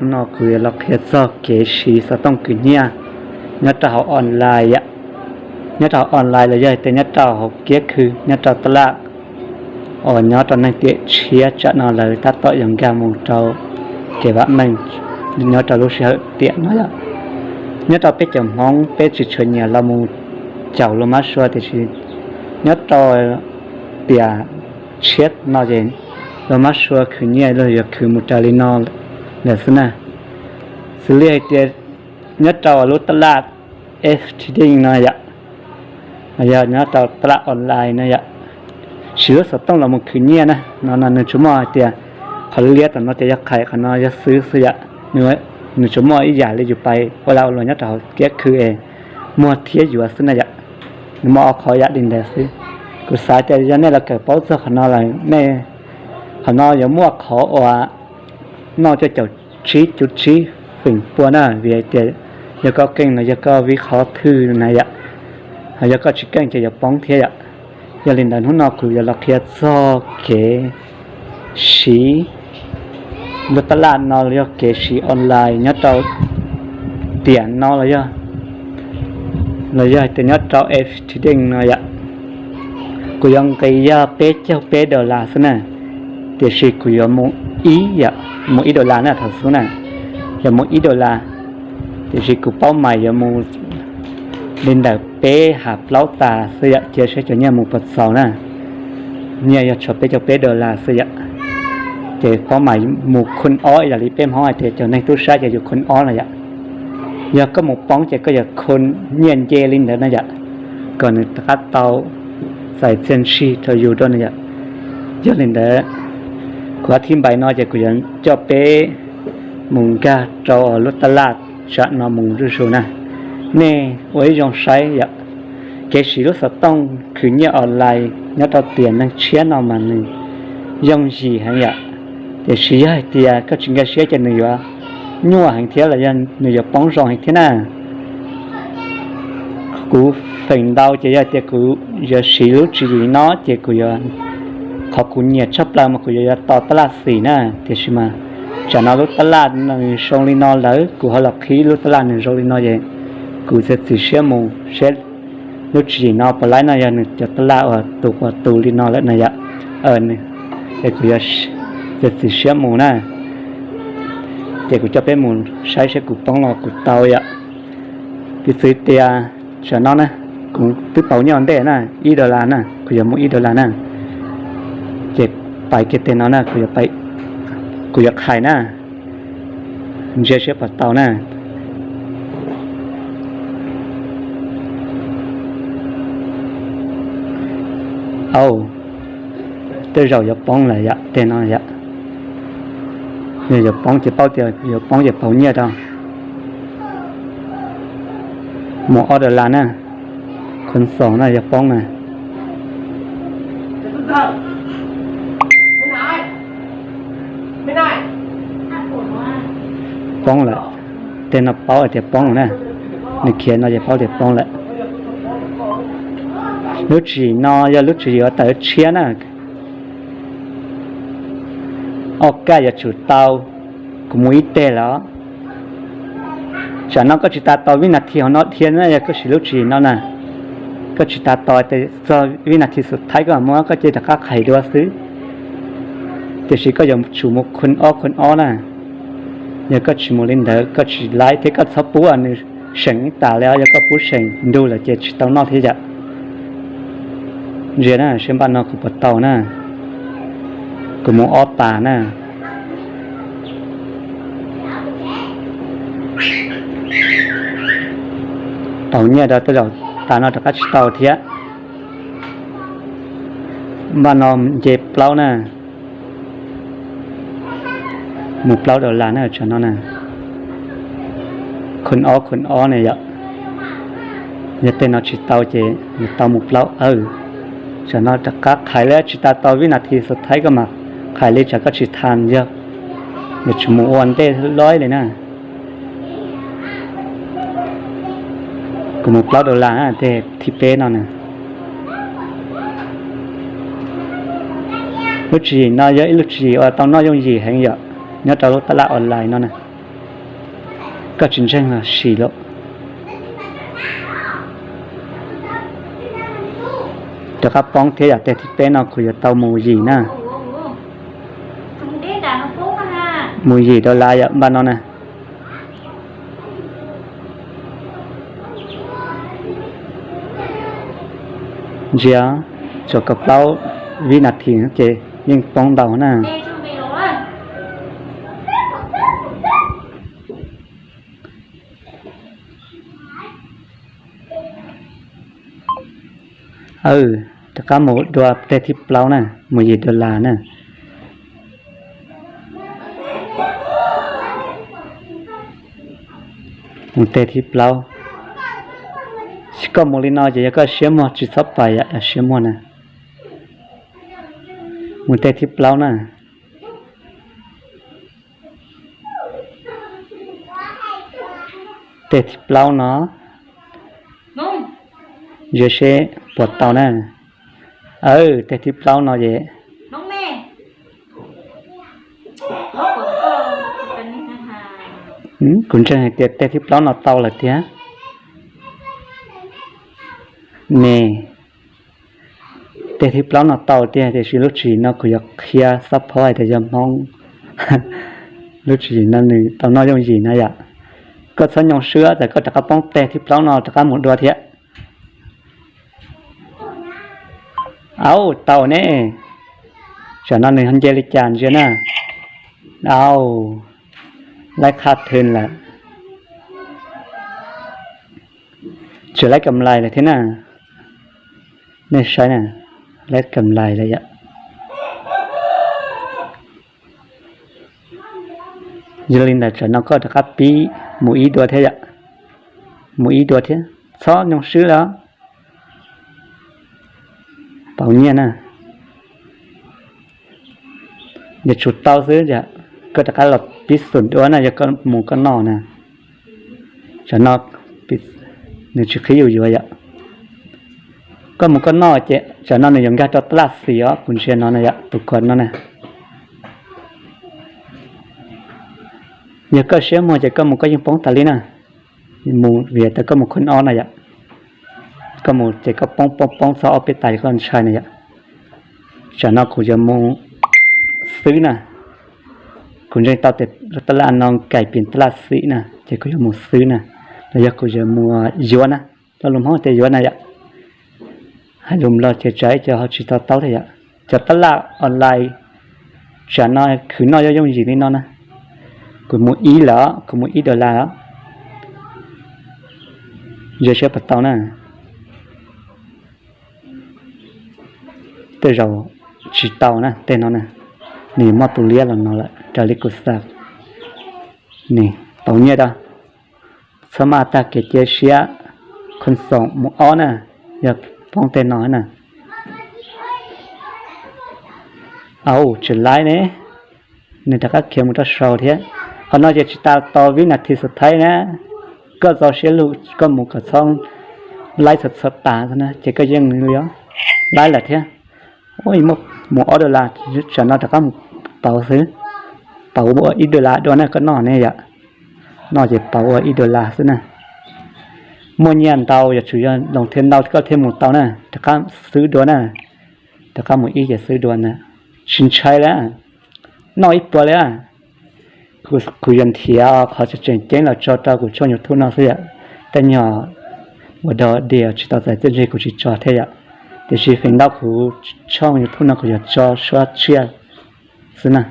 No kuv yuav los qhia txog kev siv xov tooj khwv nyiaj nyob rau hauv online yom. Nyob rau hauv online los yog hais tias nyob rau hauv kiab khw, nyob rau taj laj uas nyob rau neeg tiam tshiab tsam no lawv tab tom yuav nkag mus rau kev vam meej nyob rau lub sij hawm tiam no yom. Nyob rau peb cov Hmoob peb tsis tshua nyiam los mus caum luag mab sua, tiam sis nyob rau tiam tshiab no ces luag mab sua khwv nyiaj los yuav khwv mus raws li no lawm xwb na. Xws li hais tias nyob rau lub taj laj F T D no yom, yog nyob rau taj laj online no yom, siv lub xov tooj los mus khwv nyiaj na, no no nws tsuas muaj hais tias qhov liab tom no ces yog qhais, qhov no yog xwb xwb yom. Nws tsuas muaj ib yam li yus pais ua lag ua luam nyob rau hauv kiab khw es muag thiab yuav xwb na yom. Nws muaj ob qhov yam li ntawd xwb. Kuv xav tias yog nej los kawm paub txog qhov no lawm nej, qhov no yuav muaj qhov uas noj cuaj caum tsib cuv tsib feem pua na, vim hais tias yog koj keej los yog koj vib qhov thwj na yom, ho yog koj tsis keej ces yuav poob thiab yom. Yog li ntawd hnub no kuv yuav los qhia txog kev siv lub taj laj no los yog kev siv online nyob rau tiam no los yog, los yog hais tias nyob rau F T D no yom. Kuv yuav nqis yog peb caug peb dollar xwb na, tiam sis kuv yuav mus ib yam, mus ib dollar na thaum xub na, yuav mus ib dollar, tiam sis kuv paub mais yuav mus li ntawm peb ham plaub tas xwb yom, cia saib cov nyiaj mus puas txaus na. Nyiaj yog tshuav peb caug peb dollar xwb yom, ces paub mais mus khun ob yam li peb Hmoob hais tias cov neeg tub sab ces yus khun ob no yom. Yog koj mus poob ces koj yuav khun nyiaj nce li ntawd na yom, kom nws rov qab tau txais txiaj ntsig rau yus dua na yom. Yog li ntawd, kuv thib npai no ces kuv yuav coj peb mus nkag rau lub taj laj tsam no mus zuj zus na. Nej ua ib zoo saib yom, kev siv lub xov tooj khwv nyiaj online nyob rau tiam neeg tshiab no mas nws yooj yim heev yom, tiam sis yog hais tias koj tsis nkag siab ces nws yuav nyuaj heev thiab los yog nws yuav poob zoo heev thiab na. Kuv feem ntau ces yog tias kuv yuav siv lub tswv yim no ces kuv yuav, qhov kuv nyiam tshaj plaws mas kuv yuav yuav tos taj laj xim na, tiam sis mas tsam no lub taj laj nws zoo li no lawm, kuv ho los qhib lub taj laj nws zoo li no ces kuv txiav txim siab mus seb lub tswv yim no puas laib no, yog nws cov taj laj uas tus uas tus li no lawm na yom, es kuv yuav txiav txim siab mus na. Ces kuv coj peb mus saib seb kuv poob los kuv tau yom. Piv txwv tias tsam no na, kuv twb pauv nyiaj ua ntej na, ib dollar na, kuv yuav mus ib dollar na. Ces pais kiag teg no na, kuv yuav qhais na, ntsia seb puas tau na. Au, tej zaum yuav poob lawm yom, teg no yom. Yog yuav poob ces paub tias yuav poob ces pauv nyiaj rau. Mus ob dollar na, khun xoos na, yog poob na. Poob lawm, tej no paub hais tias poob lawm na, nws khiav no ces paub tias poob lawm. Lub tswv yim no yog lub tswv yim uas tawm tshiab na, ob kaj yuav tsum tau, kuv mus ib teg lawm. Tsam no koj tsis tas tau vib nas this hauv no dhia na, yog koj siv lub tswv yim no na, koj tsis tas tau txog vib nas this xus thaib koj mam muab, koj cia rov qab qhais dua xwb. Tiam sis koj yuav tsum mus khun ob khun ob na. Yog koj tsis mus li ntawd koj tsis laib thiab koj txhob pub nws seem ib tas li os, yog koj pub seem ntug lawm ces tsis tau noj thiab yom. Ntsia na, seb npaj no kuv puas tau na. Kuv mus ob tas na. Tau nyiaj rau tej zaum tas no rov qab tsis tau thiab. Npaj no nce plaub na. Mus plaub dollar na, tsam no na. Khun ob khun ob ne yom. Yog tej no tsis tau ces yuav tau mus plaub awb. Tsam no rov qab qhais li, tsis tas tau vib nas this xus thaib koj mam qhais li, tsam koj tsis thas yog, yuav tsum mus ua ntej loj li na. Kuv mus plaub dollar teg thib peb no na. Lub tswv yim no yog ib lub tswv yim uas tau noj yooj yim heev yom, nyob rau lub taj laj online no na. Koj tsis ntseeg los sim lauj. Rov qab poob thiab yom, teg thib peb no kuv yuav tau mus yim na. Mus yim dollar yom, npaj no na. Ntsia, tsuas kaum plaub vib nas this ces yeej poob ntau na. Aw, rov qab mus dua teg thib plaub na, mus yim dollar na. Mus teg thib plaub. Koj mus li no ces yog koj siab muag, tsis txhob pais yom, yog siab muag na. Mus teg thib plaub na. Teg thib plaub no, ntsia seb puas tau na. Aw, teg thib plaub no ces kuv ntseeg hais tias teg thib plaub no tau lawm tiag. Ne, teg thib plaub no tau tiag, tiam sis lub tswv yim no kuv yuav qhia xab phob hais tias yog Hmoob. Lub tswv yim no nws tau noj yooj yim na yom. Koj txhob nyoo swb, txawm koj rov qab poob teg thib plaub no rov qab mus dua thiab. Au, tau ne. Tsam no nws nce li cas ntsia na. Au, laib qhab thwm lawm. Tseem laib kam lais lawm thiab na. Nej saib na, laib kam lais lawm yom. Yog li ntawd tsam no koj rov qab pib mus ib dua thiab yom. Mus ib dua thiab, txhob nyoo swb lawm. Pauv nyiaj na. Yog tsum tau xwb, koj rov qab los pib xum dua na, yog koj mus koj noj na. Tsam no nws tsis qhib yus yuav yom. Koj mus koj noj ces tsam no nws yuav nkag rau tab laj xim os, kuv ntsia no na yom, tus kos no na. Yog koj siab muag ces koj mus koj yeej poob tas li na. Mus vim tias koj mus khon ob na yom. Koj mus ces koj poob poob poob txog ob peb tas koj ntshai na yom. Tsam no kuv yuav mus xwb na. Kuv ntseeg tau tias tab laj no kais pem tab laj xim na, ces kuv yuav mus xwb na. Los yog kuv yuav mus yuav na, lo lus Hmoob tias yuav na yom. Hais lus Nplog ces tsam ib co ho tsis to taub thiab yom. Cov tab laj online tsam no khwv noj yooj yooj yim li no na. Kuv mus ib lawm, kuv mus ib dollar os. Ntsia seb puas tau na. Tej zaum tsis tau na, tej no na, nws muaj tus liab los no lawm raws li kuv xav. Nws tau nyiaj rau. Txhob maj tag kev cia siab, khon xoom mus ob na, yog poob tej no na. Au, tsis laib ne, nws rov qab khiav mus rau saud thiab. Qhov no ces tsis tas tau vib nas this xus thaib na. Koj txo siab lug, koj mus kom txhob laib txhua txhua tas na, ces koj yeej li os. Laib lawm thiab. Ua mus ob dollar, tsam no rov qab mus pauv xwb. Pauv ua ib dollar dua na, koj noj ne yom. Noj ces pauv ua ib dollar xwb na. Muaj nyiaj ntau, yuav tsum yog loos thiaj ntau koj thiaj mus tau na. Rov qab xwb dua na. Rov qab mus ib ces xwb dua na. Tsis ntshai li. Noj ib puas li. Kuv yuav nrhiav qhov tseem ceeb los tso rau kuv tshooj YouTube no xwb yom. Tej nyuag ua dog dig tsis tau txais txiaj ntsig kuv tsis tso thiab yom. Tiam sis feem ntau kuv tshooj YouTube no kuv yuav tso suab tsiaj xwb na.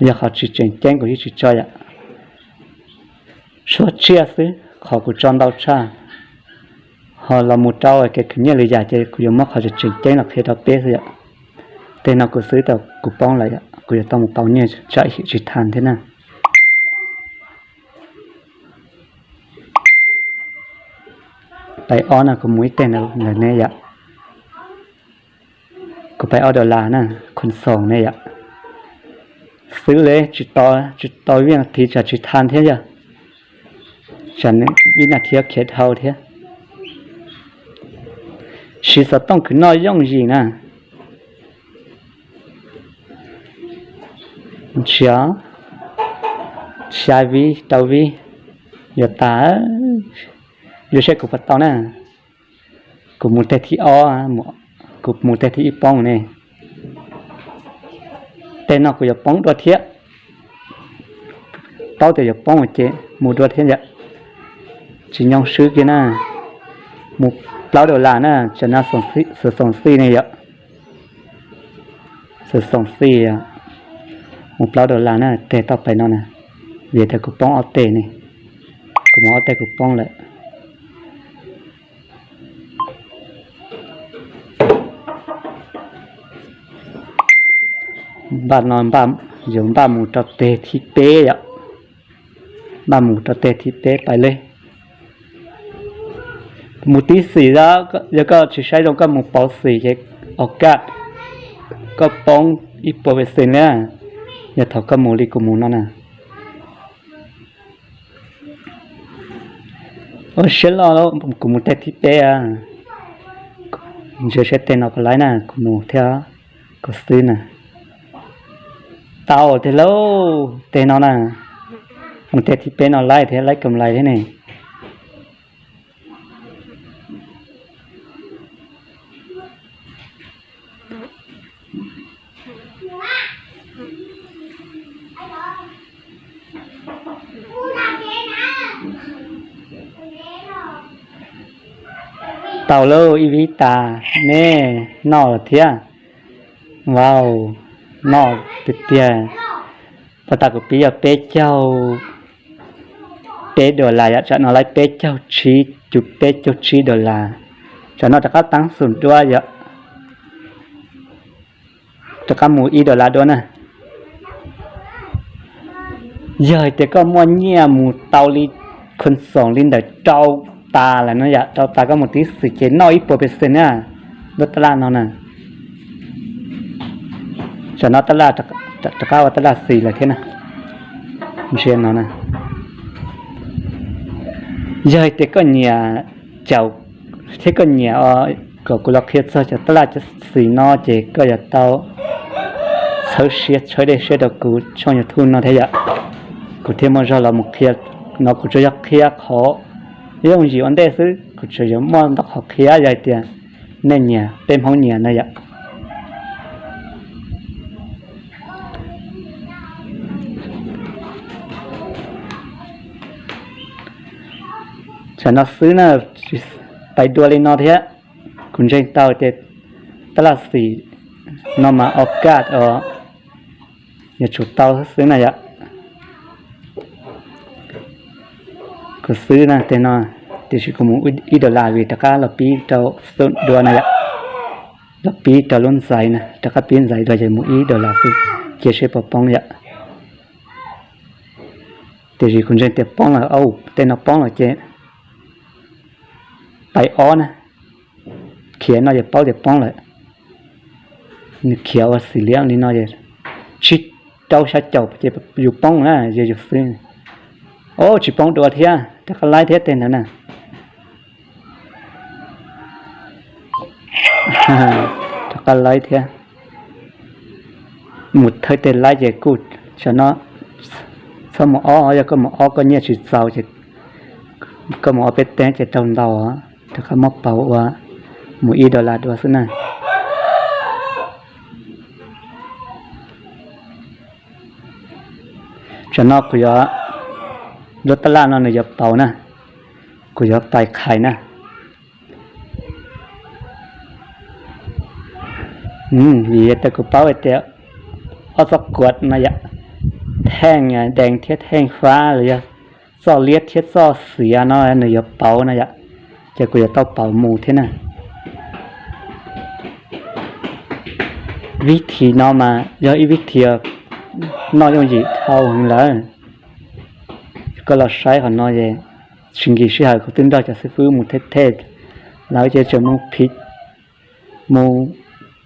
Yog qhov tsis tseem ceeb kuv yeej tsis tso yom. Suab tsiaj xwb, qhov kuv tso ntau tshaj. Ho los mus rau kev khwv nyiaj li yam ces kuv yuav muab qhov tseem ceeb los qhia rau peb xwb yom. Tej no kuv xwb tau kuv poob lawm yom, kuv yuav tau mus pauv nyiaj tsam tsis tas thiab na. Pais ob no kuv mus ib teg ntawm ne yom. Kuv pais ob dollar na, khon xoom ne yom. Xwb li, tsis tau vib nas this tsam tsis tas thiab yom. Tsam vib nas this khiav dhau thiab. Siv xov tooj khwv noj yooj yim na. Ntsia, xya vib, rau vib, Yuav tas, yuav saib kuv puas tau na. Kuv mus teg thib ob, kuv mus teg thib ib poob ne. Teg no kuv yuav poob dua thiab. Paub tias yuav poob ces mus dua thiab yom. Tsis nyoo swb kiag na. Mus plaub dollar na, tsam no xov xoom xij ne yom. Xov xoom xij, mus plaub dollar na, teg tau pais no na. Vim tias kuv poob ob teg ne, kuv mus ob teg kuv poob lawm. Npaj no, yuav npaj mus rau teg thib peb yom. Npaj mus rau teg thib peb pais li. Mus tib xim, yog koj tsis saib zoo koj mus pauv xim ces au kaj, koj poob ib puas pes xees li. Yog thaum koj mus li kuv mus no na. Ua siab loj, kuv mus teg thib peb. Ntsia saib teg no puas laib na, kuv mus thiab, kuv xwb na. Tau tiag lauj, teg no na. Mus teg thib peb no laib thiab, laib kam lais thiab ne. Tau lauj, ib vib tas, nej noj lawm thiab. Vau, noj tiag tiag. Pov tas kuv pib yog peb caug peb dollar yom, tsam no laib peb caug tsib, cuv peb caug tsib dollar. Tsam no rov qab tab xum dua yom, rov qab mus ib dollar dua na. Yog hais tias koj muaj nyiaj mus tau li, khuv xoom li ntawm rau tas lawm no yom, rau tas koj mus tib xim ces noj ib puas pes xees na, lub tab laj no na. Tsam no tab laj, rov qab ua tab laj xis lawm thiab na. Ntsia no na. Yog hais tias koj nyiam caum thiab koj nyiam kom kuv los qhia txog cov tab laj cov xis no ces koj yuav tau txhawb siab txhawb dej siab rau kuv tshooj YouTube no thiab yom. Kuv thiaj muaj zog los mus qhia no, kuv tsuas yog qhia qhov yooj yim ua ntej xwb, kuv tsuas yuav muaj ntau qhov qhia yog hais tias nej nyiam, peb Hmoob nyiam na yom. Tsam no xwb na, pais dua li no thiab. Kuv ntseeg tau tias tab laj xis no mas au kaj os, yuav tsum tau xwb na yom. Kuv xwb na tej no, tiam sis kuv mus ib dollar vim rov qab los pib rau xub dua na yom. Los pib rau lub ntxaiv na, rov qab pib ntxaiv dua ces mus ib dollar xwb, cia seb puas poob yom. Tiam sis kuv ntseeg tias poob lawm, tej no poob lawm ces pais ob na. Khiav no ces paub tias poob lawm. Nws khiav ua xim liab li no es tsib rau xya caum ces yus poob na, yog yus xwb. Ob, tsis poob dua thiab, rov qab laib thiab tej ntawd na. Rov qab laib thiab. Mus thawj tej laib ces kuj, tam no txhob mus ob, yog koj mus ob koj nyiaj tsis txaus ces koj mus ob peb teeb ces raug ntau. Rov qab muab pauv ua mus ib dollar dua xwb na. Tam no kuv yuav, lub tab laj no nws yuav pauv na, kuv yuav pais qhais na. Vim tias kuv paub hais tias ob txoj kuav no yom, theej dees thiab theej fab los yog txoj liab thiab txoj xiav no nws yuav pauv no yom, ces kuv yuav tau pauv mus thiab na. Vib thim no mas yog ib vib thim noj yooj yim dhau heev lawm. Koj los saib qhov no es tsis nkim sij hawm, kuv twb nrog cov xib fwb mus thej thej, lawv ces tseem mus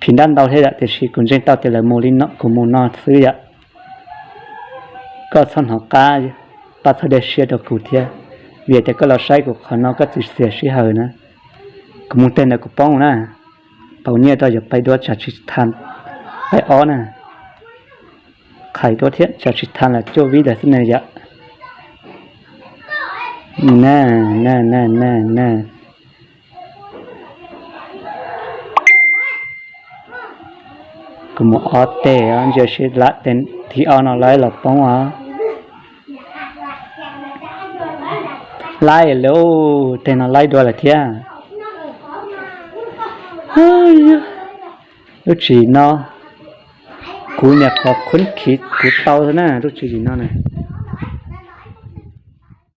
phim dab ntau thiab yom, tiam sis kuv ntseeg tau tias lawv mus li no, kuv mus no xwb yom. Koj txhob hnov qab, pab txhawb dej siab rau kuv thiab, vim tias koj los saib kuv qhov no koj txiav sij hawm na. Kuv mus teg ntawd kuv poob na, pauv nyiaj rau yuav pais dua tsam tsis tha, pais ob na. Qhais dua thiab tsam tsis tha los cuaj vib lawm xwb ne yom. Na, na, na, na, na. Kuv mus ob teg os, ntsia seb laib teg thib ob no laib los poob os. Laib lawm, teg no laib dua lawm thiab. Lub tswv yim no kuv nyuam qhuav khub khiv kuv tau xwb na, lub tswv yim no na.